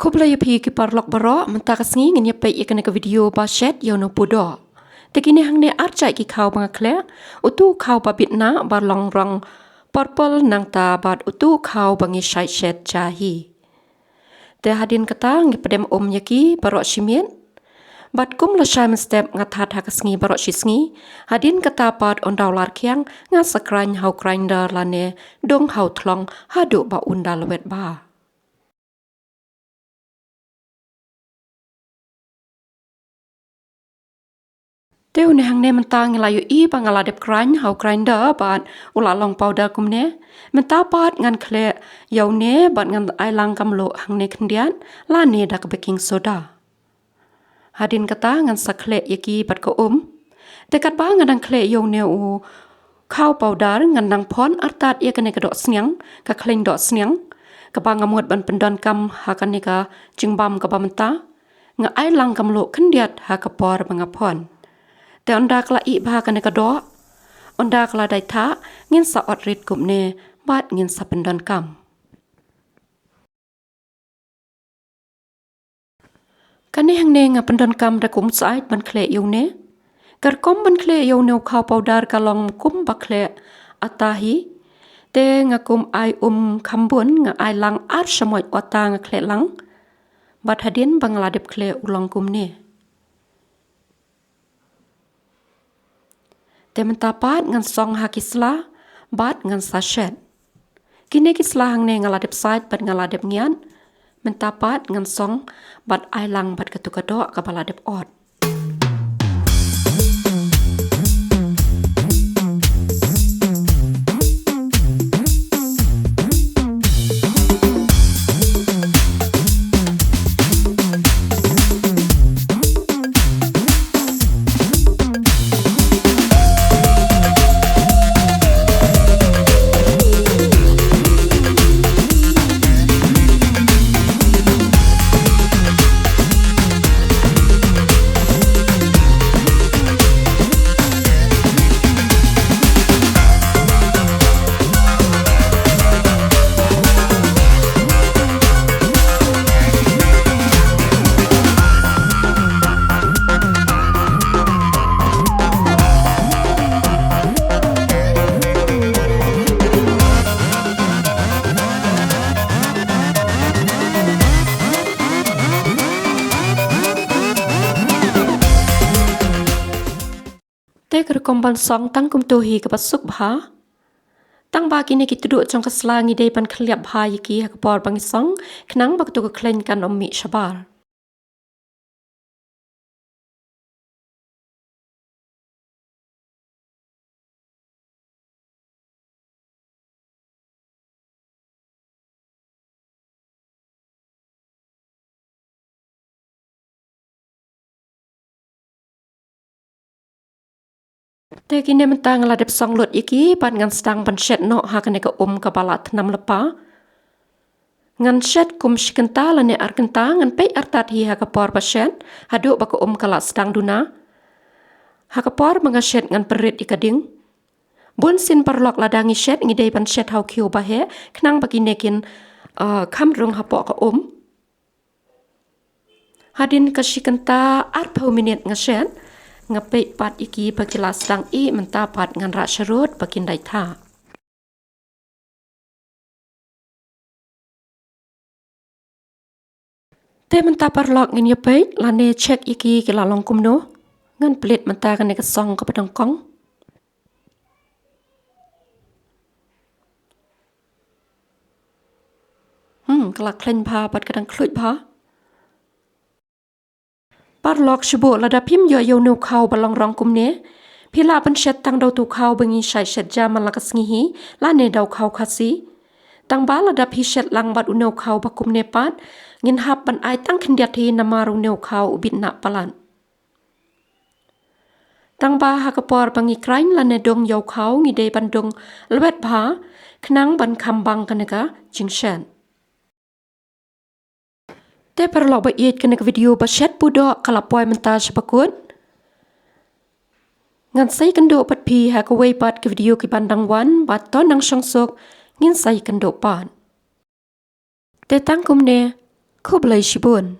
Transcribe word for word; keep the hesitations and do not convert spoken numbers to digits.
Khublei ïa phi ki paralok baroh, mynta ka sngi ngin ïa peit ïa kane ka video ba shet ïa u nongpyudoh. Te kine hangne ar jait ki khaw ba nga khleh, utu u khaw ba bit na ba long rong purple nangta bad utu u khaw ba ngi shait shet ja hi. Te hadien kata ngi pdem um ïa ki baroh shi miet. Bad kum lashai mynstep nga that ha ka sngi baroh shi sngi. Hadien kata pat ynda u la rkhiang nga sa kraiñ ha u grinder lane dung ha u thlong haduh ba un da lwet bha. Te une hangne mynta ngi la ïohi ba nga la dep kraiñ ha u grinder bad u la long powder kumne. Mynta pat ngan khleh ïa une bad ngan ai lang ka mluh hangne khyndiat lane da ka baking soda. Hadien kata ngan sa khleh ïa ki bad ka um. Te katba nga dang khleh ïa une u khaw powder ngan dang phon artat ïa kane ka doh sniang, ka khleiñ doh sniang, kaba nga mut ban pyndonkam ha kane ka jingbam kaba mynta. Nga ai lang ka mluh khyndiat ha ka por ba nga phon. Te ynda ka la ih bha kane ka doh, ynda ka la dei thah, ngin sa ot rit kumne bad ngin sa pyndonkam. Kane hangne nga pyndonkam da ka um sait ban khleh ïa une. Ka rukom ban khleh ïa une u khaw powder ka long kum ba khleh ata hi. Te nga kum ai um kham bun, nga ai lang ar shamoit ata nga khleh lang. Bad hadien ba nga la dep khleh u long kumne. Te mynta pat ngan song ha ki sla bad ngan sa shet. Kine ki sla hangne nga la dep sait bad nga la dep ngiat. Mynta pat ngan song bad ai lang bad katu ka doh kaba la dep ot. Te ka rukom ban song tang kumtu hi kaba suk bha. Tang ba kine ki tduk jong ka sla ngi dei ban khylliap bha ïa ki ha ka por ba ngi song, khnang ba katu ka khleiñ kan ym mih shabar. Te kine mynta nga la dep song lut ïa ki bad ngan sdang ban shet noh ha kane ka um kaba la thnam lypa. Ngan shet kum shi kynta lane ar kynta, ngan peit artat hi ha ka por ba shet haduh ba ka um ka la sdang duna. Ha ka por ba nga shet ngan pynrit ïa ka ding. Bun sien paralok lada ngi shet ngi dei ban shet ha u khiew ba heh khnang ba kine kin, ah, kham rung hapoh ka um. Hadien ka shi kynta arphew minit nga shet, nga peit pat ïa ki ba ki la sdang ih, mynta pat ngan rah sharud ba kin dei thah. Te mynta paralok ngin ïa peit lane check ïa ki ki la long kumno. Ngan plie mynta kane ka song kaba nyngkong. Hmm, ka la khleiñ bha bad ka dang khluit bha. Paralok shu buh, lada phim ïoh ïa une u khaw ba long rong kumne, phi lah ban shet tang da utu u khaw ba ngi shait shet ja man la ka sngi hi, lane da u khaw khasi. Tang ba lada phi shet lang bad une u khaw ba kumne pat, ngin hap ban ai tang khyndiat hi namar une u khaw u bit na palat. Tang ba ha ka por ba ngi kraiñ lane dung ïa u khaw ngi dei ban dung lwet bha, khnang ban kham bang kane ka jingshet. Te paralok ba ïeit, kane ka video ba shet pudok ka la poi mynta sha ba kut. Ngan sa ïakynduh pat phi ha kawei pat ka video ki ban dang wan, bad to nang shong suk, ngin sa ïakynduh pat. Te tang kumne, Khublei shibun.